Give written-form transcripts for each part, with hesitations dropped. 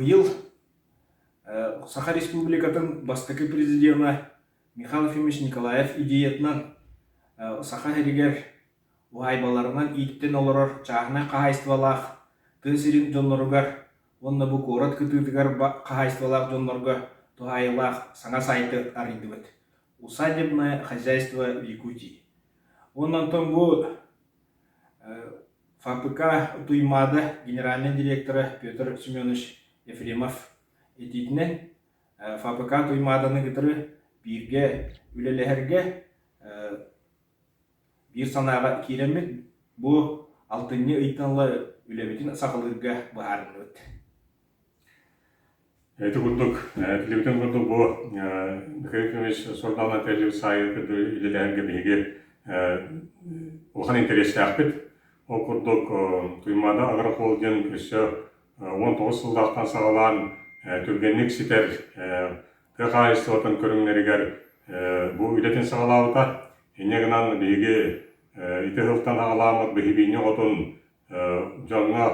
Быйыл Саха Республикатын бастакы президена Михаил Ефимович Николаев идеятынан Саха сиригэр уһаайбаларынан ииттэн олорор чааһынай хаһаайыстыбалаах тыа сирин дьонноругар уонна бу куорат кытыытыгар хаһаайыстыбалаах дьоннорго туһаайыылаах саҥа сайты арыйдыбыт. Усадебное хозяйство в Якутии. Уонна онтон бу ФАПК Туймаада генеральнай директора Петр Семенович Ефремов этиитинэн ФАПК Туймааданы кытары бииргэ үлэлэһэргэ биир санааҕа киирэммит, бу алтынньы ыйтан ыла үлэбитин саҕалыырга быһаарынныбыт. Ити курдук, этиллибитин курдук бу Михаил Ефимович Сордаана тэриллибит саайы кытары үлэлэһэргэ биһиги улахан интэриэстээхпит. Ол курдук Туймаада агрохолдинг өссө 19 сыллаахтан саҕалаан түргэнник ситэр тыа хаһаайыстыбатын көрүҥнэригэр бу үлэтин саҕалаабыта. Инньэ гынан биһиги ити сылтан аҕалааммыт бэһибиинньэ оҕотун дьоҥҥо,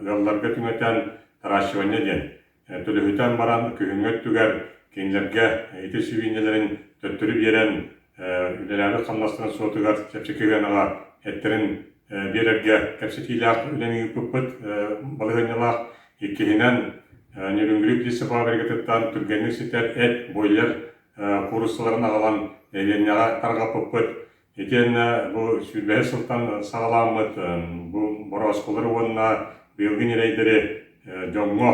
ыалларга түҥэтэн таращивание диэн төлөһүтэн баран күһүҥҥү өттүгэр кинилэргэ ити сибиинньэлэрин төттөрү биэрэн үлэлээбит хамнастарын суотугар чэпчэки сыанаҕа эттэрин биэрэргэ кэпсэтиилээх үлэни ыыппыппыт балаһыанньалаах. Иккиһинэн, Нерюнгри птица фабрикатыттан түргэнник ситэр эт, бойлер кууруссаларын аҕалан нэһилиэнньэҕэ тарҕаппыппыт. Итиэннэ бу сүүрбэһис сылтан саҕаламмыт бу борооскулары уонна быйылгы ньирэйдэри дьоҥҥо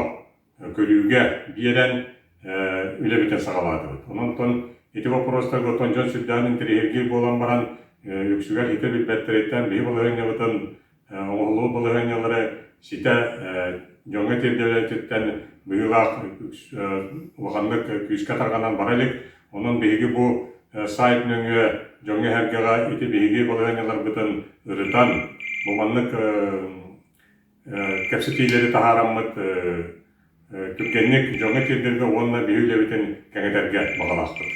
көрүүгэ биэрэн үлэбитин саҕалаатыбыт. Онон ити боппуруостарга оттон дьон сүрдээҕин интэриэһиргиир буолан баран үксүгэр ити билбэттэриттэн биһи балаһыанньабытын оҥоһуллубут балаһыанньалары ситэ дьоҥҥо тиэрдэлэриттэн быһыылаах улаханнык күүскэ тарҕанан бара илик. Онон биһиги бу сайт нөҥүө дьоҥҥо-сэргэҕэ ити биһиги балаһыанньаларбытын ырытан, бу маннык кэпсэтиилэри таһаараммыт түргэнник дьоҥҥо тиэрдэргэ уонна биһи үлэбитин кэҥэтэргэ баҕалаахпыт.